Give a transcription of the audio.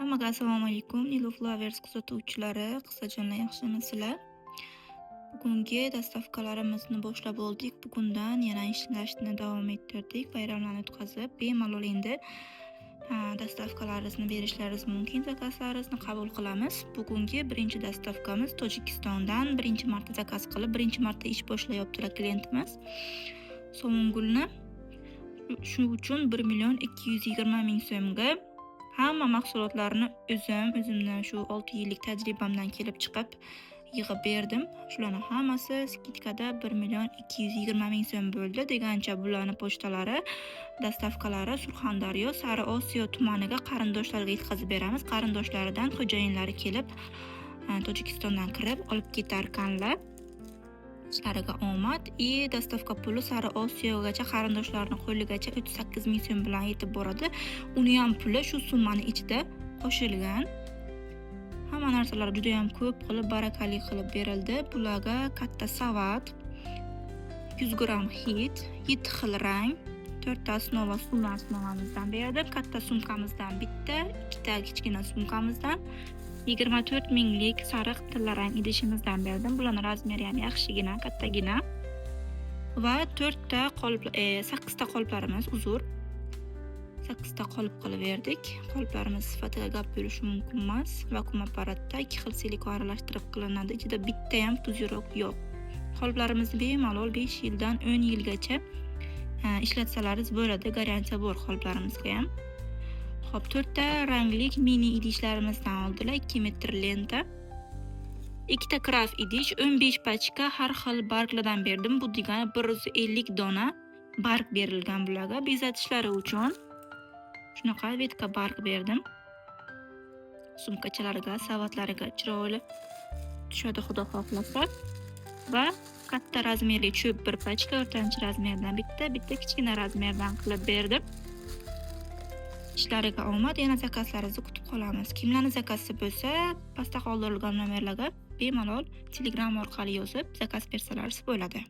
Hammaga assalomu alaykum, Nilu Flowers kuzatuvchilari, qizlarjonlar, yaxshimisizlar? Bugungi доставка larimizni boshlab oldik. Bugundan yana ishlashni davom ettirdik. Bayramlarni o'tkazib, bemalol endi доставка laringizni berishlaringiz mumkin, заказ laringizni qabul qilamiz. Bugungi birinchi доставка miz Tojikistondan birinchi marta заказ qilib, birinchi marta ish boshlayaptilar клиент imiz. Sovungulni shu uchun 1 220 000 so'mga hamma mahsulotlarni o'zim, o'zimni shu 6 yillik tajribamdan kelib chiqib yig'ib berdim. Shularni hammasi скидка da 1 220 000 so'm bo'ldi. Degancha bularni pochtalari, доставка lari Surxondaryo, Sariosiyo tumaniga qarindoshlariga yetkazib beramiz. Qarindoshlaridan xo'jayinlari kelib, Tojikistondan kirib olib ketarkanlar. Ishlariga omad и доставка puli Sariosiyogacha, qarindoshlarini qo'ligacha 38 ming so'm bilan yetib boradi. Uniyam puli shu summani ichida qo'shilgan. Hamma narsalar judayam ko'p qilib, barakali qilib berildi. Bularga katta savat, 100 gramm hid, 7 xil rang, 4 ta основа suvli основа mizdan berdim. Katta sumkamizdan bitta, ikkita kichkina sumkamizdan, 24 minglik sariq tillarang idishimizdan berdim. Bularni размер i ham yaxshigina, kattagina. Va 4 ta qolip, 8 ta qoliplarimiz, uzr. 8 ta qolip qilib berdik. Qoliplarimiz sifatiga gap bo'lishi mumkin emas. Vakuum apparatda ikki xil silikon aralashtirib qilinadi. Ichida bitta ham пузырёк yo'q. Qoliplarimizni bemalol 5 yildan 10 yilgacha ishlatsalaringiz bo'ladi. Garantiya bor qoliplarimizga ham. Xo'p, 4 ta ranglik mini idishlarimizdan oldilar, 2 metr lenta. Ikkita kraft idish, 15 pachka har xil barglardan berdim. Bu degani 150 dona barg berilgan bularga bezatishlari uchun. Shunaqa ветка barg berdim. Sumkachalariga, savatlariga chiroyli tushadi, xudo xohlasa. Va katta размер li cho'p bir pachka, o'rtancha размер dan bitta, bitta kichkina размер dan qilib berdim. Ishlariga omad, yana заказ laringizni kutib qolamiz. Kimlarni заказ i bo'lsa, pastda qoldirilgan nomerlarga bemalol Telegram orqali yozib, заказ bersalaringiz bo'ladi.